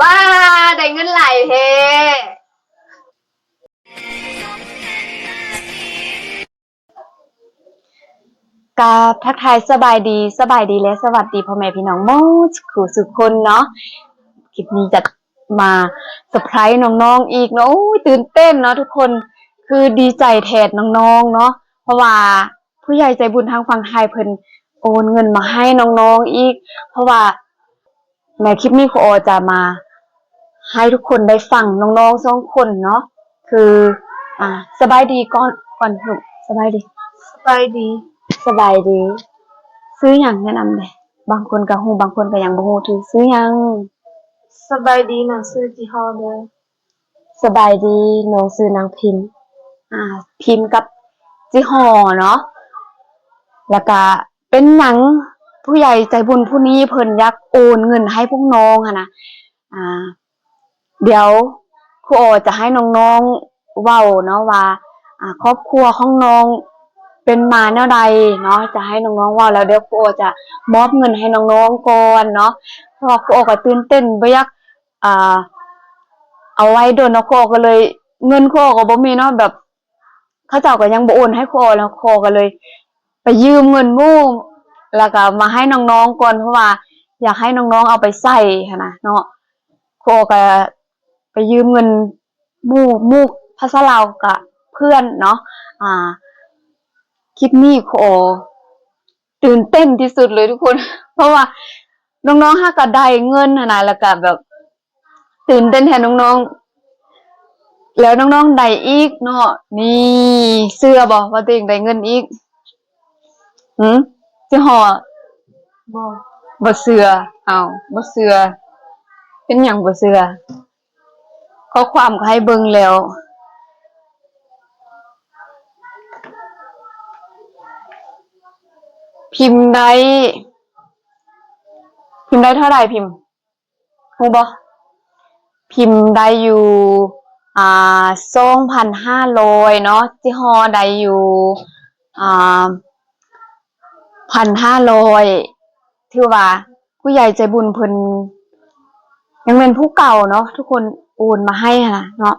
ວ້າ ໄດ້ເງິນຫຼາຍແທ້. ກາບທັກທາຍສະບາຍດີ, ສະບາຍດີ ແລະ ສະຫວັດດີພໍ່ແມ່ພີ່ນ້ອງໝົດສູ່ສູ່ຄົນເນາະ. ຄລິບນີ້ຈະມາເຊີໄພຣສ໌ນ້ອງໆອີກເນາະ. ໂອ້ຍ ຕື່ນເຕັ້ນເນາະທຸກຄົນ, ຄືດີໃຈແທນນ້ອງໆເນາະ ເພາະວ່າຜູ້ໃຫຍ່ໃຈບຸນທາງຝັ່ງໄທເພິ່ນໂອນເງິນມາໃຫ້ນ້ອງໆອີກ. ເພາະວ່າໃນຄລິບນີ້ຄູອໍຈະມາໃຫ້ທຸກຄົນໄດ້ຟັງນ້ອງໆສອງຄົນເນາະ. ຄື ອ່າ ສະບາຍດີກ່ອນ ກ່ອນ ສະບາຍດີ ສະບາຍດີ ສະບາຍດີ. ຊື່ຫຍັງ? ແນະນຳແດ່. ບາງຄົນກໍຮູ້ ບາງຄົນກໍຍັງບໍ່ຮູ້. ຊື່ຫຍັງ? ສະບາຍດີ ນ້ອງຊື່ຈິຮໍເດີ. ສະບາຍດີ ນ້ອງຊື່ນາງພິມ. ອ່າ ພິມກັບຈິຮໍເນາະ. ແລ້ວກະເປັນຫຍັງຜູ້ໃຫຍ່ໃຈບຸນຜູ້ນີ້ເພິ່ນຢາກໂອນເງິນໃຫ້ພວກນ້ອງຫັ້ນນະ? ອ່າ ດຽວຄູອໍຈະໃຫ້ນ້ອງໆເວົ້າເນາະວ່າ ອ່າ ຄອບຄົວຂອງນ້ອງເປັນມາແນວໃດເນາະ, ຈະໃຫ້ນ້ອງໆເວົ້າ ແລ້ວດຽວຄູອໍຈະມອບເງິນໃຫ້ນ້ອງໆກ່ອນເນາະ. ເພາະວ່າຄູອໍກໍຕື່ນເຕັ້ນ ບໍ່ຢາກ ອ່າ ເອົາໄວ້ດົນເນາະ. ຄູອໍກໍເລີຍ ເງິນຄູອໍກໍບໍ່ມີເນາະ ແບບ ເຂົາເຈົ້າກໍຍັງບໍ່ໂອນໃຫ້ຄູອໍ ແລ້ວຄູອໍກໍເລີຍໄປຢືມເງິນໝູ່ ແລ້ວກໍມາໃຫ້ນ້ອງໆກ່ອນ ເພາະວ່າຢາກໃຫ້ນ້ອງໆເອົາໄປໃຊ້ຫັ້ນນະເນາະ. ຄູອໍກໍໄປຢືມເງິນໝູ່ ໝູ່ພາສາລາວກໍເພື່ອນເນາະ. ອ່າ ຄລິບນີ້ຄູອໍຕື່ນເຕັ້ນທີ່ສຸດເລີຍທຸກຄົນ ເພາະວ່ານ້ອງໆຫາກໍໄດ້ເງິນຫັ້ນນະ ແລ້ວກໍແບບ ຕື່ນເຕັ້ນແທນນ້ອງໆ ແລ້ວນ້ອງໆໄດ້ອີກເນາະ. ນີ້ ເຊື່ອບໍ່ວ່າຕົວເອງໄດ້ເງິນອີກ? ຫື ຊິຮອດ? ບໍ່ ບໍ່ເຊື່ອ. ເອົ້າ ບໍ່ເຊື່ອ ເປັນຫຍັງບໍ່ເຊື່ອ? ຂໍ້ຄວາມກໍໃຫ້ເບິ່ງແລ້ວ. ພິມໄດ້ ພິມໄດ້ເທົ່າໃດ? ພິມ ຮູ້ບໍ່? ພິມໄດ້ຢູ່ ອ່າ ສອງພັນຫ້າຮ້ອຍເນາະ, ຈິຮໍໄດ້ຢູ່ ອ່າ ພັນຫ້າຮ້ອຍ. ຖືວ່າຜູ້ໃຫຍ່ໃຈບຸນເພິ່ນຍັງແມ່ນຜູ້ເກົ່າເນາະ ທຸກຄົນໂອນມາໃຫ້ຫັ້ນນະເນາະ.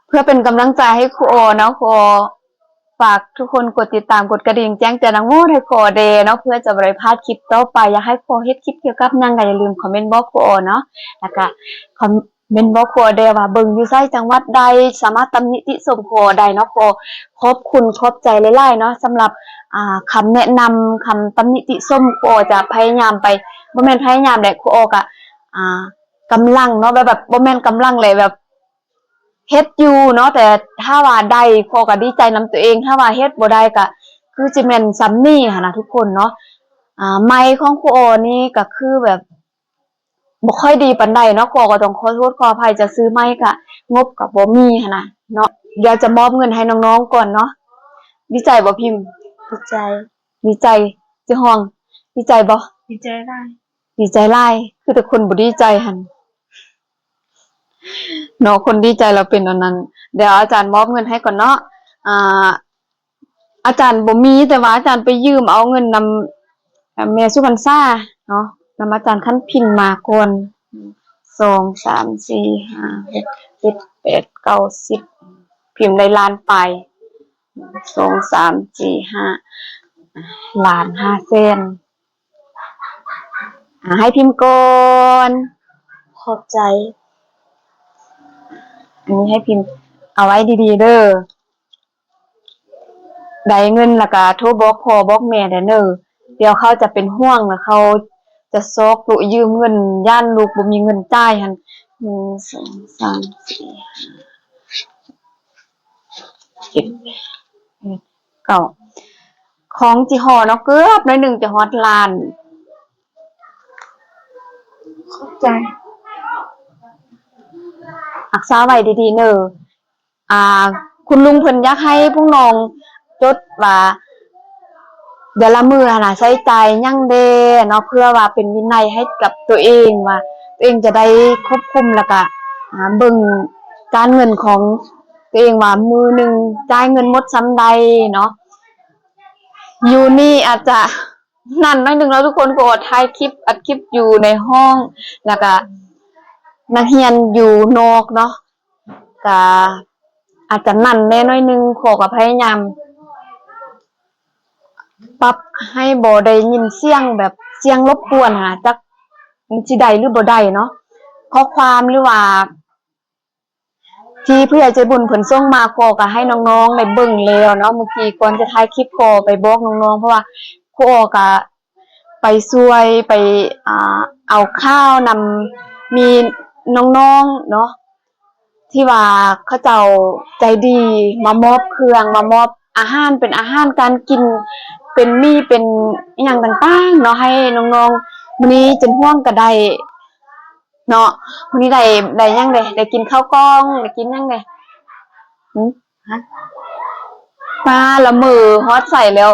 ເພື່ອເປັນກຳລັງໃຈໃຫ້ຄູອໍເນາະ, ຄູອໍ ຝາກທຸກຄົນກົດຕິດຕາມ ກົດກະດິ່ງແຈ້ງເຕືອນທັງໝົດໃຫ້ຄູອໍແດ່ເນາະ ເພື່ອຈະບໍ່ໄດ້ພາດຄລິບຕໍ່ໄປ. ຢາກໃຫ້ຄູອໍເຮັດຄລິບກ່ຽວກັບຫຍັງກໍຢ່າລືມຄອມເມັນບອກຄູອໍເນາະ, ແລ້ວກະຄອມເມັນບອກຄູອໍແດ່ວ່າເບິ່ງຢູ່ໃສ ຈັງຫວັດໃດ, ສາມາດຕຳໜິຕິຊົມຄູອໍໄດ້ເນາະ. ຄູອໍຂອບຄຸນຂອບໃຈຫຼາຍໆເນາະ ສຳລັບ ອ່າ ຄຳແນະນຳ ຄຳຕຳໜິຕິຊົມ. ຄູອໍຈະພະຍາຍາມໄປ ບໍ່ແມ່ນພະຍາຍາມແຫຼະ ຄູອໍກະ ອ່າ ກຳລັງເນາະ ແບບ ແບບບໍ່ແມ່ນກຳລັງແຫຼະ ແບບ ເຮັດຢູ່ເນາະ, ແຕ່ຖ້າວ່າໄດ້ ຄູອໍກໍດີໃຈນຳຕົວເອງ, ຖ້າວ່າເຮັດບໍ່ໄດ້ກໍຄືຊິແມ່ນສ່ຳນີ້ຫັ້ນນະທຸກຄົນເນາະ. ອ່າ ໄມຂອງຄູອໍນີ້ກໍຄືແບບບໍ່ຄ່ອຍດີປານໃດເນາະ, ຄູອໍກໍຕ້ອງຂໍໂທດຂໍອະໄພ, ຈະຊື້ໄມກໍງົບກໍບໍ່ມີຫັ້ນນະເນາະ. ດຽວຈະມອບເງິນໃຫ້ນ້ອງໆກ່ອນເນາະ. ດີໃຈບໍ່ພິມ? ດີໃຈ. ດີໃຈ. ຈິຮອງ ດີໃຈບໍ່? ດີໃຈຫຼາຍ. ດີໃຈຫຼາຍ ຄືແຕ່ຄົນບໍ່ດີໃຈຫັ້ນເນາະ, ຄົນດີໃຈລາວເປັນອັນນັ້ນ. ດຽວອາຈານມອບເງິນໃຫ້ກ່ອນເນາະ. ອ່າ ອາຈານບໍ່ມີ, ແຕ່ວ່າອາຈານໄປຢືມເອົາເງິນນຳ ແມ່ສຸພັນສາເນາະ, ນຳອາຈານຂັນພິງມາກ່ອນ. ສອງ ສາມ ສີ່ ຫ້າ ຫົກ ເຈັດ ແປດ ເກົ້າ ສິບ ພິມໄດ້ລ້ານປາຍ. ສອງ ສາມ ສີ່ ຫ້າ ລ້ານຫ້າແສນ. ອ່າ ໃຫ້ພິມກ່ອນ. ຂອບໃຈ. ອັນນີ້ໃຫ້ພິມເອົາໄວ້ດີໆເດີ. ໄດ້ເງິນແລ້ວກະໂທບອກພໍ່ບອກແມ່ແດ່ເນີ. ດຽວເຂົາຈະເປັນຫ່ວງ ແລ້ວເຂົາຈະຊອກໂຕະຢືມເງິນ ຢ້ານລູກບໍ່ມີເງິນຈ່າຍຫັ້ນ. ໜຶ່ງ ສອງ ສາມ ສີ່ ຫ້າ ເຈັດ ແປດ ເກົ້າ ຂອງຈິຮໍເນາະ ເກືອບໜ້ອຍໜຶ່ງຈະຮອດລ້ານ. ຂອບໃຈ. ຮັກສາໄວ້ດີໆເນີ. ອ່າ ຄຸນລຸງເພິ່ນຢາກໃຫ້ພວກນ້ອງຈົດວ່າ ແຕ່ລະມື້ຫັ້ນນະ ໃຊ້ຈ່າຍຫຍັງແດ່ເນາະ ເພື່ອວ່າເປັນວິໄນໃຫ້ກັບຕົວເອງ ວ່າຕົວເອງຈະໄດ້ຄວບຄຸມ ແລ້ວກະ ອ່າ ເບິ່ງການເງິນຂອງຕົວເອງວ່າ ມື້ໜຶ່ງຈ່າຍເງິນໝົດສ່ຳໃດເນາະ. ຢູ່ນີ້ອາດຈະນັ້ນໜ້ອຍໜຶ່ງເນາະທຸກຄົນ, ເພາະວ່າຖ່າຍຄລິບ ອັດຄລິບຢູ່ໃນຫ້ອງ ແລ້ວກະ ນັກຮຽນຢູ່ນອກເນາະ ກະອາດຈະໜັນແດ່ໜ້ອຍໜຶ່ງ, ຄູກໍພະຍາຍາມປັບໃຫ້ບໍ່ໄດ້ຍິນສຽງແບບສຽງລົບກວນຫັ້ນນະ, ຈັກມັນຊິໄດ້ຫຼືບໍ່ໄດ້ເນາະ. ຂໍ້ຄວາມ ຫຼືວ່າ ທີ່ຜູ້ໃຫຍ່ໃຈບຸນເພິ່ນສົ່ງມາ ຄູກໍໃຫ້ນ້ອງໆໄດ້ເບິ່ງແລ້ວເນາະ. ມື້ກີ້ກ່ອນຈະຖ່າຍຄລິບ ຄູໄປບອກນ້ອງໆ ເພາະວ່າຄູກໍໄປຊ່ວຍ ໄປ ອ່າ ເອົາຂ່າວນຳ ມີນ້ອງໆເນາະ ທີ່ວ່າເຂົາເຈົ້າໃຈດີ ມາມອບເຄື່ອງ ມາມອບອາຫານ ເປັນອາຫານການກິນ ເປັນໝີ່ ເປັນອີ່ຫຍັງຕ່າງໆເນາະ ໃຫ້ນ້ອງໆ. ມື້ນີ້ເຈັນຮ່ວງກໍໄດ້ ເນາະ. ມື້ນີ້ໄດ້ ໄດ້ຫຍັງເດ? ໄດ້ກິນເຂົ້າກ່ອງ ໄດ້ກິນຫຍັງເດ? ຫຶ? ຮະ? ປາ ລະເມີຮອດໃສແລ້ວ.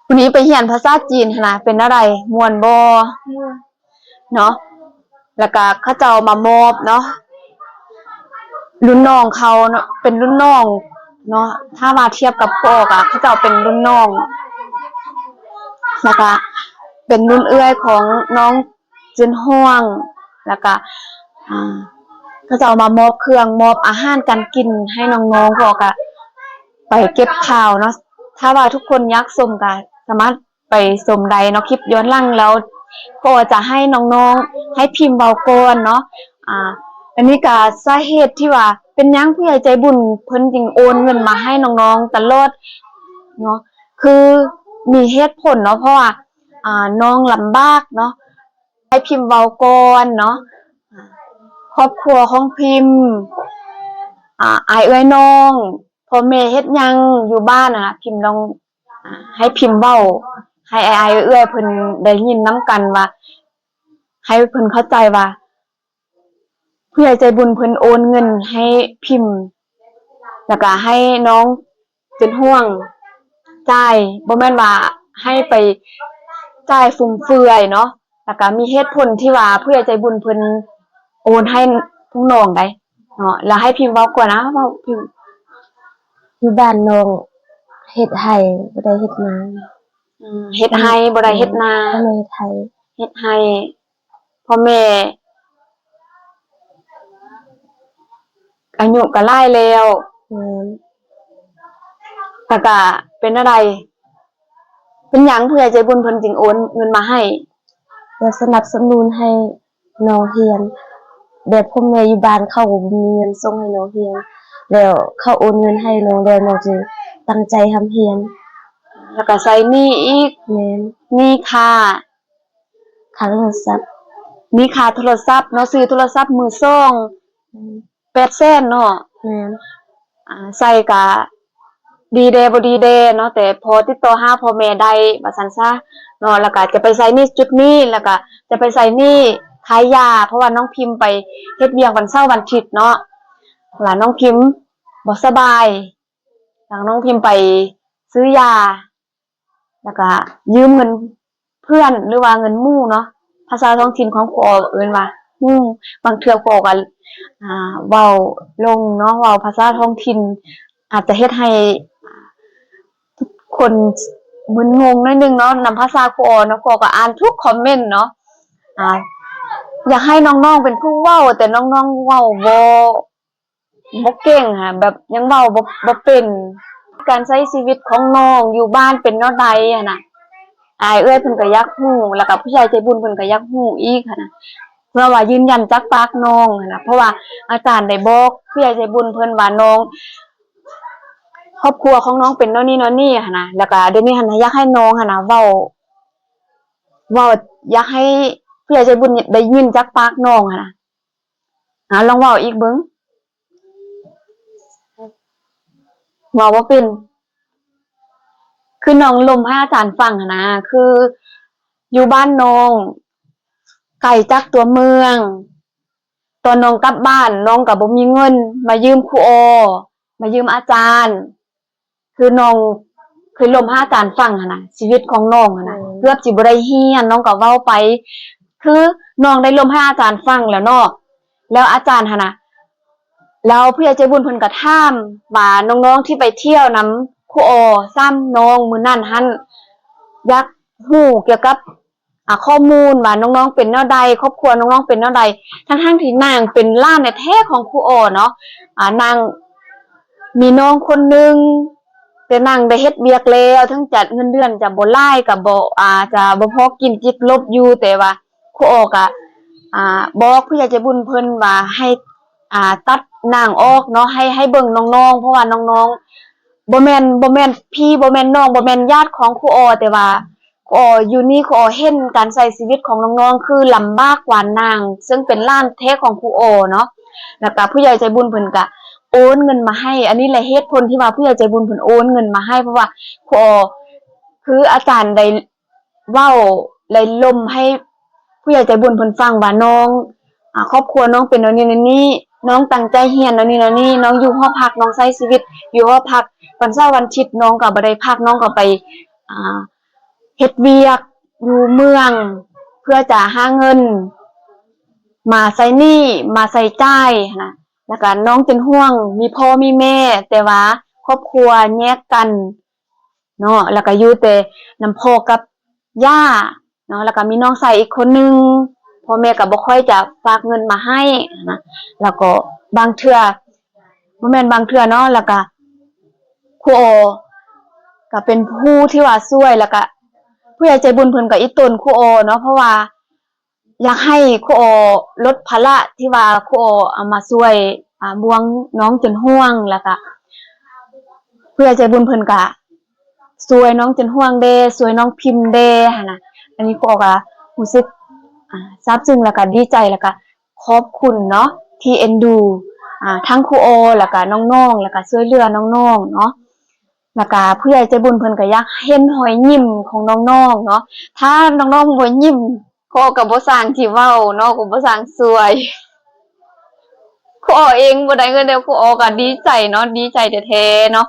ມື້ນີ້ໄປຮຽນພາສາຈີນຫັ້ນນະ ເປັນແນວໃດ? ມ່ວນບໍ່? ມ່ວນ. ເນາະ ແລ້ວກະເຂົາເຈົ້າມາມອບເນາະ ລຸ້ນນ້ອງເຂົາເນາະ ເປັນລຸ້ນນ້ອງເນາະ. ຖ້າວ່າທຽບກັບພໍ່ກະເຂົາເຈົ້າເປັນລຸ້ນນ້ອງ ແລ້ວກະເປັນລຸ້ນເອື້ອຍຂອງນ້ອງເຈັນຮ່ວງ. ແລ້ວກະ ອ່າ ເຂົາເຈົ້າມາມອບເຄື່ອງ ມອບອາຫານການກິນໃຫ້ນ້ອງໆ ພໍ່ກະໄປເກັບຂ່າວເນາະ. ຖ້າວ່າທຸກຄົນຢາກຊົມກະສາມາດ ໄປຊົມໄດ້ເນາະ ຄລິບຍ້ອນຫຼັງ. ແລ້ວພໍ່ຈະໃຫ້ນ້ອງໆ ໃຫ້ພິມເວົ້າກ່ອນເນາະ. ອ່າ ອັນນີ້ກະສາເຫດທີ່ວ່າເປັນຫຍັງຜູ້ໃຫຍ່ໃຈບຸນເພິ່ນຈຶ່ງໂອນເງິນມາໃຫ້ນ້ອງໆຕະຫຼອດເນາະ ຄືມີເຫດຜົນເນາະ ເພາະວ່າ ອ່າ ນ້ອງລຳບາກເນາະ. ໃຫ້ພິມເວົ້າກ່ອນເນາະ ຄອບຄົວຂອງພິມ ອ່າ ອ້າຍເອື້ອຍນ້ອງ ພໍ່ແມ່ເຮັດຫຍັງຢູ່ບ້ານນະ ພິມຕ້ອງ ອ່າ ໃຫ້ພິມເວົ້າ ໃຫ້ອ້າຍເອື້ອຍເພິ່ນໄດ້ຍິນນຳກັນວ່າ ໃຫ້ເພິ່ນເຂົ້າໃຈວ່າ ຜູ້ໃຫຍ່ໃຈບຸນເພິ່ນໂອນເງິນໃຫ້ພິມ ແລ້ວກະໃຫ້ນ້ອງເຈັນຮ່ວງຈ່າຍ ບໍ່ແມ່ນວ່າໃຫ້ໄປຈ່າຍຟຸມເຟືອຍເນາະ. ແລ້ວກະມີເຫດຜົນທີ່ວ່າຜູ້ໃຫຍ່ໃຈບຸນເພິ່ນໂອນໃຫ້ພວກນ້ອງໄດ໋ເນາະ. ແລ້ວໃຫ້ພິມເວົ້າກ່ອນນະ ເວົ້າພິມ. ຢູ່ບ້ານນ້ອງເຮັດໄຮ່ ບໍ່ໄດ້ເຮັດນາ. ອືມ ເຮັດໄຮ່ບໍ່ໄດ້ເຮັດນາ. ເຮັດໄຮ່ ເຮັດໄຮ່ ພໍ່ແມ່ອາຍຸກໍຫຼາຍແລ້ວ. ແມ່ນ. ແລ້ວກະເປັນແນວໃດ? ເປັນຫຍັງຜູ້ໃຫຍ່ໃຈບຸນເພິ່ນຈຶ່ງໂອນເງິນມາໃຫ້? ເພື່ອສະໜັບສະໜູນໃຫ້ນ້ອງຮຽນ. ແບບພໍ່ແມ່ຢູ່ບ້ານເຂົາກໍບໍ່ມີເງິນສົ່ງໃຫ້ນ້ອງຮຽນ ແລ້ວເຂົາໂອນເງິນໃຫ້ນ້ອງແລ້ວ ນ້ອງຈຶ່ງຕັ້ງໃຈຮ່ຳຮຽນ. ແລ້ວກະໃຊ້ໜີ້ອີກ. ແມ່ນ. ໜີ້ຄ່າ ຄ່າໂທລະສັບ. ໜີ້ຄ່າໂທລະສັບເນາະ ຊື້ໂທລະສັບມືສອງ ອືມ ແປດແສນເນາະ. ແມ່ນ. ອ່າ ໃຊ້ກະດີແດ່ບໍ່ດີແດ່ເນາະ ແຕ່ພໍຕິດຕໍ່ຫາພໍ່ແມ່ໄດ້ວ່າຊັ້ນຊະເນາະ. ແລ້ວກະຈະໄປໃຊ້ໜີ້ຈຸດນີ້ ແລ້ວກະຈະໄປໃຊ້ໜີ້ຂາຍຢາ ເພາະວ່ານ້ອງພິມໄປເຮັດວຽກວັນເສົາວັນອາທິດເນາະ ແລ້ວນ້ອງພິມບໍ່ສະບາຍ ແລ້ວນ້ອງພິມໄປຊື້ຢາ ແລ້ວກະຢືມເງິນເພື່ອນ ຫຼືວ່າເງິນໝູ່ເນາະ. ພາສາທ້ອງຖິ່ນຂອງຄູອໍເອີ້ນວ່າ ຫູ. ບາງເທື່ອຄູອໍກໍ ອ່າ ເວົ້າຫຼົງເນາະ ເວົ້າພາສາທ້ອງຖິ່ນ ອາດຈະເຮັດໃຫ້ທຸກຄົນມຶນງົງໜ້ອຍໜຶ່ງເນາະ ນຳພາສາຄູອໍເນາະ. ຄູອໍກໍອ່ານທຸກຄອມເມັນເນາະ. ອ່າ ຢາກໃຫ້ນ້ອງໆເປັນຜູ້ເວົ້າ ແຕ່ນ້ອງໆເວົ້າບໍ່ ບໍ່ເກັ່ງຫັ້ນ ແບບຍັງເວົ້າບໍ່ ບໍ່ເປັນ. ການໃຊ້ຊີວິດຂອງນ້ອງຢູ່ບ້ານເປັນແນວໃດຫັ້ນນະ ອ້າຍເອື້ອຍເພິ່ນກໍຢາກຮູ້ ແລ້ວກໍຜູ້ໃຫຍ່ໃຈບຸນເພິ່ນກໍຢາກຮູ້ອີກຫັ້ນນະ ເພື່ອວ່າຢືນຢັນຈາກປາກນ້ອງຫັ້ນນະ. ເພາະວ່າອາຈານໄດ້ບອກຜູ້ໃຫຍ່ໃຈບຸນເພິ່ນວ່າ ນ້ອງ ຄອບຄົວຂອງນ້ອງເປັນແນວນີ້ແນວນີ້ຫັ້ນນະ ແລ້ວກໍດຽວນີ້ຫັ້ນນະ ຢາກໃຫ້ນ້ອງຫັ້ນນະເວົ້າ ເວົ້າ ຢາກໃຫ້ຜູ້ໃຫຍ່ໃຈບຸນໄດ້ຍິນຈາກປາກນ້ອງຫັ້ນນະ. ອາ ລອງເວົ້າອີກເບິ່ງ. ເວົ້າບໍ່ເປັນ. ຄືນ້ອງລົມໃຫ້ອາຈານຟັງຫັ້ນນະ ຄືຢູ່ບ້ານນ້ອງໄກຈາກຕົວເມືອງ. ຕອນນ້ອງກັບບ້ານ ນ້ອງກໍບໍ່ມີເງິນ ມາຢືມຄູອໍ ມາຢືມອາຈານ. ຄືນ້ອງເຄີຍລົມໃຫ້ອາຈານຟັງຫັ້ນນະ ຊີວິດຂອງນ້ອງຫັ້ນນະ ອືມ ເກືອບຊິບໍ່ໄດ້ຮຽນ ນ້ອງກໍເວົ້າໄປ ຄືນ້ອງໄດ້ລົມໃຫ້ອາຈານຟັງແລ້ວເນາະ ແລ້ວອາຈານຫັ້ນນະ ແລ້ວຜູ້ໃຫຍ່ໃຈບຸນເພິ່ນກໍຖາມວ່າ ນ້ອງໆທີ່ໄປທ່ຽວນຳຄູອໍສາມນ້ອງມື້ນັ້ນຫັ້ນ ຢາກຮູ້ກ່ຽວກັບ ອາ ຂໍ້ມູນວ່ານ້ອງໆເປັນແນວໃດ, ຄອບຄົວນ້ອງໆເປັນແນວໃດ, ທັງໆທີ່ນາງເປັນຫຼານແທ້ໆຂອງຄູອໍເນາະ. ອາ ນາງມີນ້ອງຄົນໜຶ່ງ ແຕ່ນາງໄດ້ເຮັດວຽກແລ້ວ ເຖິງຈະເງິນເດືອນຈະບໍ່ຫຼາຍ ກະບໍ່ ອາ ຈະບໍ່ພໍກິນ ຈິບລົບຢູ່ ແຕ່ວ່າຄູອໍກະ ອາ ບອກຜູ້ໃຫຍ່ໃຈບຸນເພິ່ນວ່າໃຫ້ ອາ ຕັດນາງອອກເນາະ ໃຫ້ ໃຫ້ເບິ່ງນ້ອງໆ ເພາະວ່ານ້ອງໆ ບໍ່ແມ່ນ ບໍ່ແມ່ນພີ່ ບໍ່ແມ່ນນ້ອງ ບໍ່ແມ່ນຍາດຂອງຄູອໍ ແຕ່ວ່າຄູອໍຢູ່ນີ້ ຄູອໍເຫັນການໃຊ້ຊີວິດຂອງນ້ອງໆ ຄືລຳບາກກວ່ານາງ ເຊິ່ງເປັນຫຼານແທ້ຂອງຄູອໍເນາະ. ແລ້ວກະຜູ້ໃຫຍ່ໃຈບຸນເພິ່ນກະໂອນເງິນມາໃຫ້ ອັນນີ້ແຫຼະເຫດຜົນທີ່ວ່າຜູ້ໃຫຍ່ໃຈບຸນເພິ່ນໂອນເງິນມາໃຫ້ ເພາະວ່າຄູອໍ ຄືອາຈານໄດ້ເວົ້າ ໄດ້ລົມໃຫ້ຜູ້ໃຫຍ່ໃຈບຸນເພິ່ນຟັງວ່ານ້ອງ ອາ ຄອບຄົວນ້ອງເປັນແນວນີ້ແນວນີ້ ນ້ອງຕັ້ງໃຈຮຽນແນວນີ້ແນວນີ້ ນ້ອງຢູ່ຫໍພັກ ນ້ອງໃຊ້ຊີວິດຢູ່ຫໍພັກ ວັນເສົາວັນອາທິດນ້ອງກະບໍ່ໄດ້ພັກ ນ້ອງກະໄປ ອາ ເຮັດວຽກຢູ່ເມືອງ ເພື່ອຈະຫາເງິນມາໃຊ້ໜີ້ ມາໃຊ້ຈ່າຍຫັ້ນນະ. ແລ້ວກະນ້ອງເປັນຫ່ວງ ມີພໍ່ມີແມ່ ແຕ່ວ່າຄອບຄົວແຍກກັນເນາະ ແລ້ວກະຢູ່ແຕ່ນຳພໍ່ກັບ ຍ່າເນາະ ແລ້ວກະມີນ້ອງຊາຍອີກຄົນໜຶ່ງ ພໍ່ແມ່ກະບໍ່ຄ່ອຍຈະຝາກເງິນມາໃຫ້ນະ ແລ້ວກໍບາງເທື່ອ ບໍ່ແມ່ນບາງເທື່ອເນາະ ແລ້ວກະຄູອໍກະເປັນຜູ້ທີ່ວ່າຊ່ວຍ ແລ້ວກະຜູ້ໃຫຍ່ໃຈບຸນເພິ່ນກະອີ່ຕົນຄູອໍເນາະ ເພາະວ່າ ຢາກໃຫ້ຄູອໍລົດພາລະທີ່ວ່າຄູອໍເອົາມາຊ່ວຍ ອາ ບ່ວງນ້ອງຈົນຫ່ວງ ແລ້ວກະຜູ້ໃຫຍ່ໃຈບຸນເພິ່ນກະຊ່ວຍນ້ອງຈົນຫ່ວງແດ່ ຊ່ວຍນ້ອງພິມແດ່ຫັ້ນນະ. ອັນນີ້ຄູອໍກະຮູ້ສຶກ ອາ ຊາບຊຶ້ງ ແລ້ວກະດີໃຈ ແລ້ວກະຂອບຄຸນເນາະ ທີ່ເອັນດູ ອາ ທັງຄູອໍ ແລ້ວກະນ້ອງໆ ແລ້ວກະຊ່ວຍເຫຼືອນ້ອງໆເນາະ. ແລ້ວກະຜູ້ໃຫຍ່ໃຈບຸນເພິ່ນກະຢາກເຫັນຮອຍຍິ້ມຂອງນ້ອງໆເນາະ ຖ້ານ້ອງໆບໍ່ຍິ້ມ ຄູອໍກະບໍ່ຊ່າງຊິເວົ້າເນາະ ກະບໍ່ຊ່າງຊ່ວຍ ຄູອໍເອງບໍ່ໄດ້ເງິນເດ້ ຄູອໍກະດີໃຈເນາະ ດີໃຈແທ້ໆເນາະ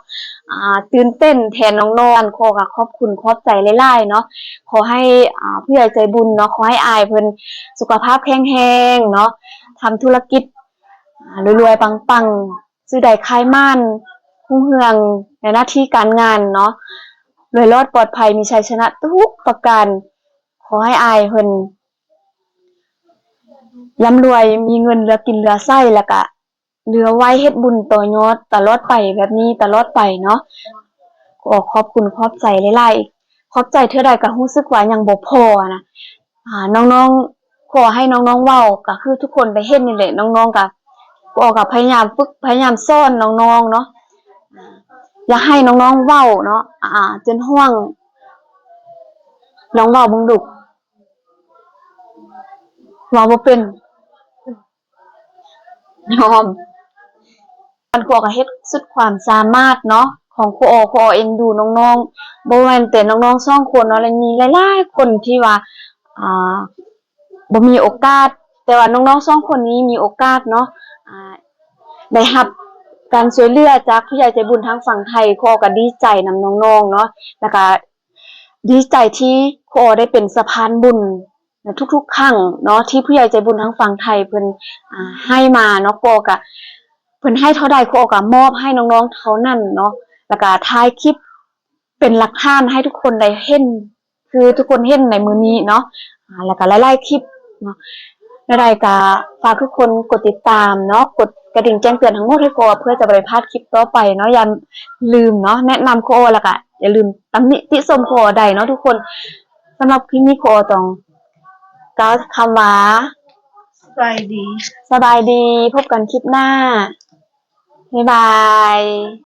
ອາ ຕື່ນເຕັ້ນແທນນ້ອງໆ. ຄູອໍກະຂອບຄຸນຂອບໃຈຫຼາຍໆເນາະ ຂໍໃຫ້ ອາ ຜູ້ໃຫຍ່ໃຈບຸນເນາະ ຂໍໃຫ້ອ້າຍເພິ່ນສຸຂະພາບແຂງແຮງເນາະ ທຳທຸລະກິດ ອາ ລວຍໆປັງໆ ຊື້ໄດ້ຂາຍໝານ ຮຸ່ງເຮືອງໃນໜ້າທີ່ການງານເນາະ ລວຍລອດປອດໄພ ມີໄຊຊະນະທຸກປະການ. ຂໍໃຫ້ອ້າຍເພິ່ນລ່ຳລວຍ ມີເງິນເຫຼືອກິນເຫຼືອໃຊ້ ແລ້ວກະເຫຼືອໄວ້ເຮັດບຸນຕໍ່ຍອດຕະຫຼອດໄປ ແບບນີ້ຕະຫຼອດໄປເນາະ. ຂໍຂອບຄຸນຂອບໃຈຫຼາຍໆ ຂອບໃຈເທື່ອໃດກະຮູ້ສຶກວ່າຍັງບໍ່ພໍນະ. ອາ ນ້ອງໆ ຂໍໃຫ້ນ້ອງໆເວົ້າ ກະຄືທຸກຄົນໄດ້ເຫັນນີ້ແຫຼະ ນ້ອງໆກະ ຄູອໍກະພະຍາຍາມຝຶກ ພະຍາຍາມສອນນ້ອງໆເນາະ ຢາກໃຫ້ນ້ອງໆເວົ້າເນາະ. ອາ ຈົນຫ່ວງ ລອງເວົ້າເບິ່ງດູ ເວົ້າບໍ່ເປັນ ຍອມ ອັນຄູອໍກະເຮັດສຸດຄວາມສາມາດເນາະ ຂອງຄູອໍ ຄູອໍເອັນດູນ້ອງໆ ບໍ່ແມ່ນແຕ່ນ້ອງໆສອງຄົນເນາະ ແລະມີຫຼາຍໆຄົນທີ່ວ່າ ອາ ບໍ່ມີໂອກາດ ແຕ່ວ່ານ້ອງໆສອງຄົນນີ້ມີໂອກາດເນາະ ອາ ໄດ້ຮັບການຊ່ວຍເຫຼືອຈາກຜູ້ໃຫຍ່ໃຈບຸນທາງຝັ່ງໄທ ຄູອໍກະດີໃຈນຳນ້ອງໆເນາະ ແລ້ວກະດີໃຈທີ່ຄູອໍໄດ້ເປັນສະພານບຸນໃນທຸກໆຄັ້ງເນາະ ທີ່ຜູ້ໃຫຍ່ໃຈບຸນທາງຝັ່ງໄທເພິ່ນ ອາ ໃຫ້ມາເນາະ ຄູອໍກະ ເພິ່ນໃຫ້ເທົ່າໃດຄູອໍກະມອບໃຫ້ນ້ອງໆເທົ່ານັ້ນເນາະ ແລ້ວກະຖ່າຍຄລິບເປັນຫຼັກຖານໃຫ້ທຸກຄົນໄດ້ເຫັນ ຄືທຸກຄົນເຫັນໃນມື້ນີ້ເນາະ ອາ ແລ້ວກະຫຼາຍໆຄລິບເນາະ. ແນວໃດກະຝາກທຸກຄົນກົດຕິດຕາມເນາະ ກົດກະດິ່ງແຈ້ງເຕືອນທັງໝົດໃຫ້ຄູອໍ ເພື່ອຈະບໍ່ໄດ້ພາດຄລິບຕໍ່ໄປເນາະ. ຢ່າລືມເນາະ ແນະນຳຄູອໍ ແລ້ວກະຢ່າລືມຕຳໜິຕິຊົມຄູອໍໄດ້ເນາະທຸກຄົນ. ສຳລັບຄລິບນີ້ຄູອໍຕ້ອງກ່າວຄຳວ່າ ສະບາຍດີ ສະບາຍດີ ພົບກັນຄລິບໜ້າ ບາຍບາຍ.